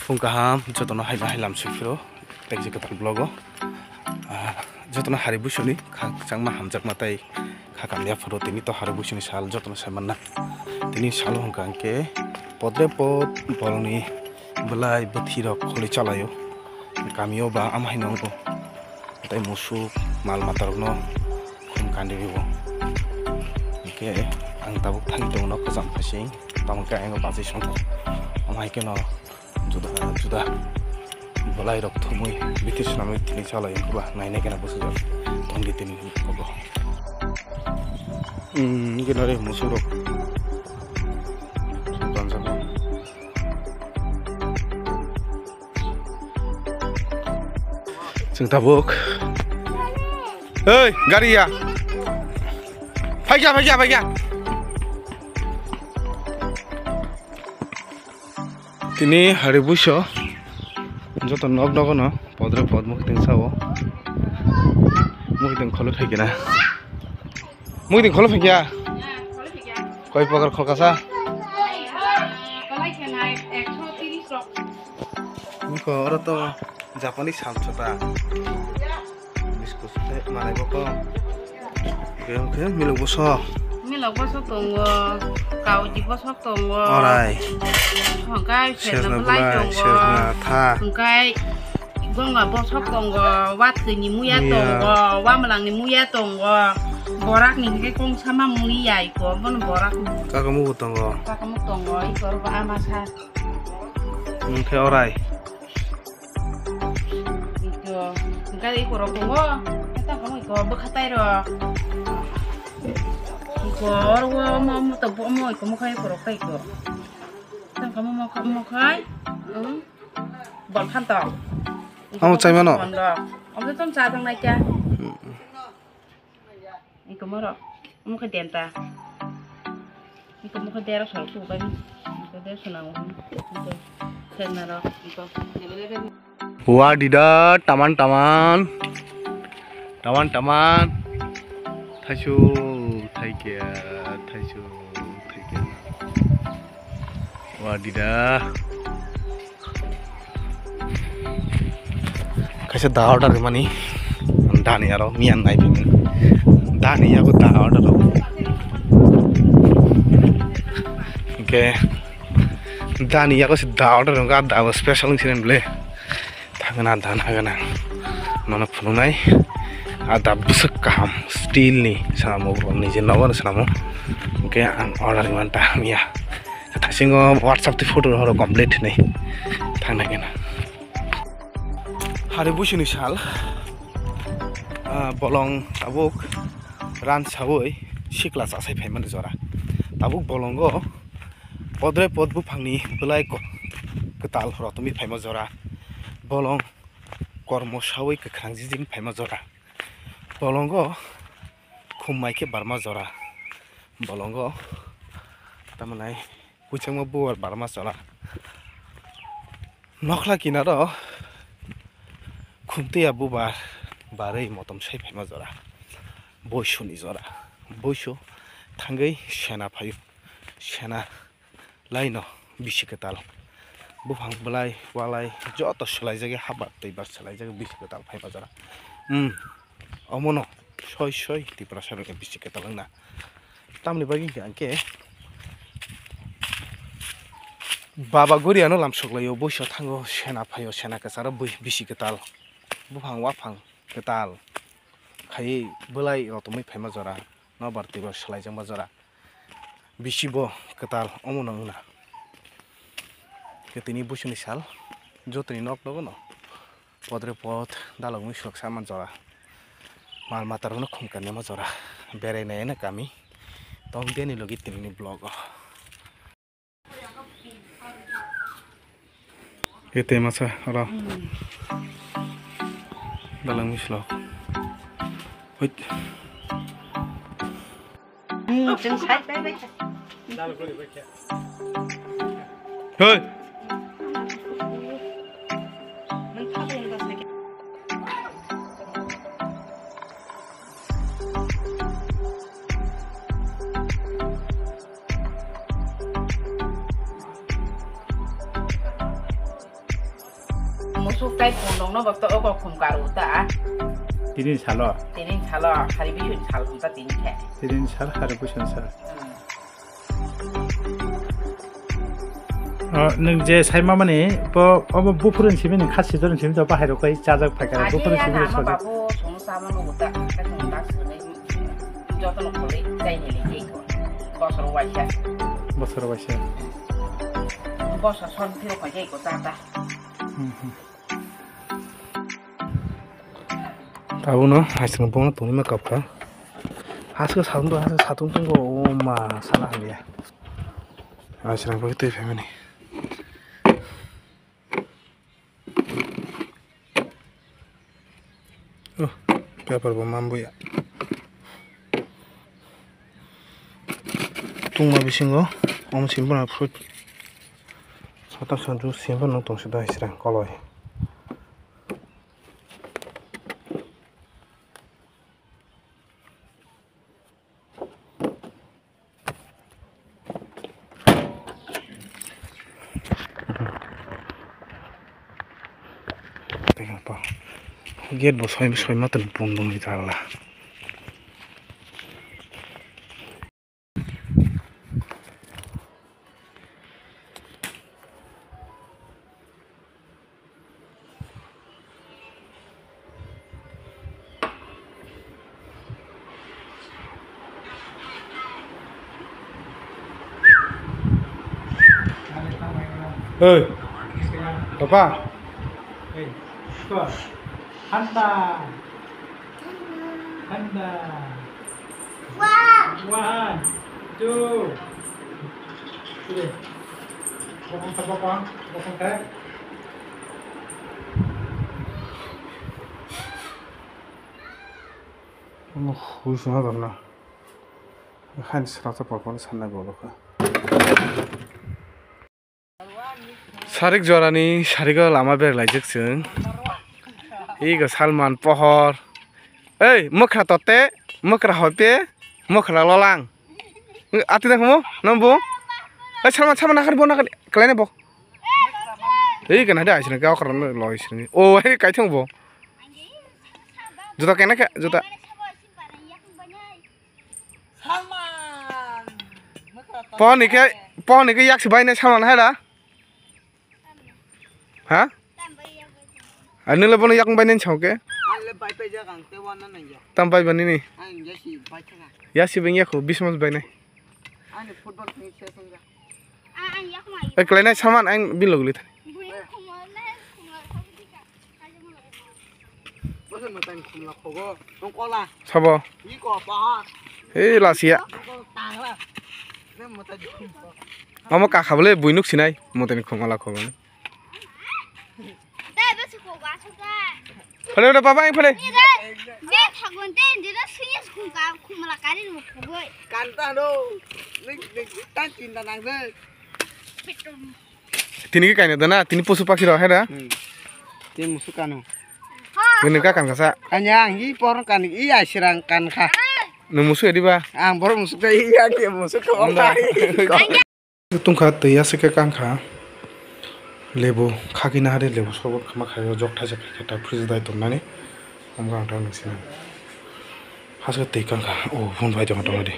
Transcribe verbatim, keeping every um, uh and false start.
Phung kaham, jotono hai hai lam sui phiro, tei je kwtal vlog o. Ah, jotono hari buisoni kha kwchangma hamjakma tei kha kamya phuru tini to hari buisoni sal jotono sai manna. Tini salo hwnkha hwnkhe podre pod borokni bwlai bwthwi rok kholi chalaio. Kamio ba ama hai nongo. Tei musuk mal mata rokno khum kandi rio. Hwnkhe ang tabuk thangwi tongo nok kwcham phasing. Tamo khe ayang bachai songkha. Ama hai kheno juda juda bwlai rok thumui bithi swnamwi tini chalai wngkha ba naina kena bwsajak tongdi tini kobo. Hmm, gina re musuk rok. Chwng tabuk. Hei, gari ya. Phaikya, phaikya, phaikya. Tini hari buiso joto nok nogo no podre pod mukhitwng sao. Mukhitwng kholo phaikya na. Mukhitwng kholo phaikya. Koi pakar khol kasa. Niko oro to Japanese samsota. Biscuit tei manai bokong. Khe milok bosok. Milok bosok tongo, kauji bosok tongo. Orai. Hwnkhe sejna sejna bulai, bulai tongo. Sejna tha. Hwnkhe gonga bosok tongo, watwi ni muya, muya tongo, wamwlang ni muya tongo. Borak ni hwnkhe kongsa ma muya iko, bono borak ni. Kakamuk bo tongo. Kakamuk tongo, iko oro bo ama sa. Hwnkhe orai. Ito, hwnkhe ikorok tongo. Tamo iko bwkhatai rok. Iko oro omo, omo to bo, omo iko mokhai ikorok tai iko. Tamo omo mokhai, mokhai. Hmm. Bol khan to. Omo chai mano? Omo to cha tang nai kya. Hmm. Iko moro, omo khe denta. Iko omo khe dera sal tu bai. Iko dera sal nango. Iko khe naro, iko. Wa dida, taman, taman. Taman, taman. Thaisu, thaikya, thaisu, thaikya. Wa dida. Kaisa da order mani, dani aro miyan nai pini. Dani yago da order ro. Oke. Dani yago si da order ro, da special incident ble. Thangna dan hagana. Nono phunuknai. A da bwswk kaham steel ni sanamo, nije nogo no sanamo. Oke, ang order man ta miya. Thasingo WhatsApp tei photo horo complete hinwi thangna kena. Hari buisini sal, ah, bolong tabuk ran sawi sikla chasai phaimani jora. Tabuk bolongo podre pod buphangni bwlai ko-, kwtal rotumi phaima jora. Bolong kormo sawi kwkhrang jijini phaima jora. Bolongo khum mai khe barma jora. Bolongo tamanai Kuchangma bubar barma chwla. Nokhla kinaro khumtwiya bubar barwi motom sai phaima jora. Boisoni jora. Boiso thangwi sena phaio. Sena laino bisi kwtal. Buphang bwlai walai joto swlaijagwi habar twibar swlaijagwi bisi kwtal phaima jora. Hmm. Omono soi soi Tiprasa rokni bisi kwtal wngna. Tamni bagwi hwnkhe ang khe Baba Goriano lamsok laio, boiso thango, sena phaio, sena kwcharo bui-, bisi kwtal, buphang waphang kwtal khaiwi bwlai rotomwi phaima jora, nobar twibar swlaijakma jora, bisi bo kwtal omono wngna. Khe tini buisoni sal, jotoni nok nogono. Podre pod dalogni swrwksa man jora. Mal matarokno khumkar nima jora. Berai nai na kami. Tong bini logi tinini vlog o. Ete masa oro. Dalogni swrwk. Hoit. Hmm, chwng sai pai bai kha. Hei. Tuk tai pondong no bokto oko khum karu ta. Tinin salo. Tinin salo, hari bisu sal hum ta tinin khe. Tinin sal, hari bisu sal. Hmm. O, nwng je sai mamani, bo, obo buphuruni simi, nwng kha sidorni simi to bahai rok kai chajak phaikha, buphuruni simi ama sojak. Babu song sama no uta, ka song tak sini, joto no kholi, chai ni le jai ko. Bosor waisa. Bosor waisa. Bosor son phiro ko jai ko ta ta. Hmm, hmm. Tabukno haisrang bongno tongwi ma kapkha. Haske satung tong, haske satung tongo, o ma sana hamya. Haisrang bagwi twi phaimani. Oh, paper bo mambuya. Tungma bisingo, omo simi bono fruit. Satak sanju simi bono tongsi da haisrang koloi. Gate bo soi, soi ma tong pung dong ni jala. Oi, papa. Handa. Handa. One, two, three. Bokong sa bokong, bokong sa. Ano hui suna dong na. Hani srata porpor sanai bolo kha. Sarik jorani sarigo lama berlaijak chwng. Ego Salman pohor. Ei, mwkhra tote, mwkhra hoite, mwkhra lolang. Ati da khumo, nang bo. Ei, Salman, Salman, nakar bo, nakar, kelaine bo. Ei, kana da, aisini, kau karan lo, aisini. O, ei, kai thang bo. Juta kena khe, juta. Salman. Pohor ni khe, pohor ni khe yak se bai nai Salman hai da? Ha? Ani le bono yak bai nai sao khe? Ani le bai pai jak ang te wan na nang ya. Tam bai bani ni? Ang ya si bai thang. Ya si beng ya khu bis mas bai nai. Ani football thang se thang ya. Ang yak mai. Ei, klai nai Salman ang bilog li thani. Bui khumar na khumar. Sabo. Ei, lasia. Omo kakha bole buinuk sinai, moteni khumala khobani. Phale, phale, papa, ang phale. Kanta no. Nik, nik, tan tinta nang de. Tini ke kaina dana, tini posu pakhi rok hai da? Hmm. Tini musuk kanu. Ini ka kan kasa. Kanya ang i por kan i ai sirang kan kha. Nung musuk ya di ba? Ang bor musuk dai i ya ke musuk ko. Onda. Tungkha twi ya se ke kan kha. Lebu khaki na hade lebu sorbot khama khayo jok thaisa khe ta fridge dai tongnani. Amga ang tang nung sinang. Haske twi kan kha. Oh, phone bai tong tong di.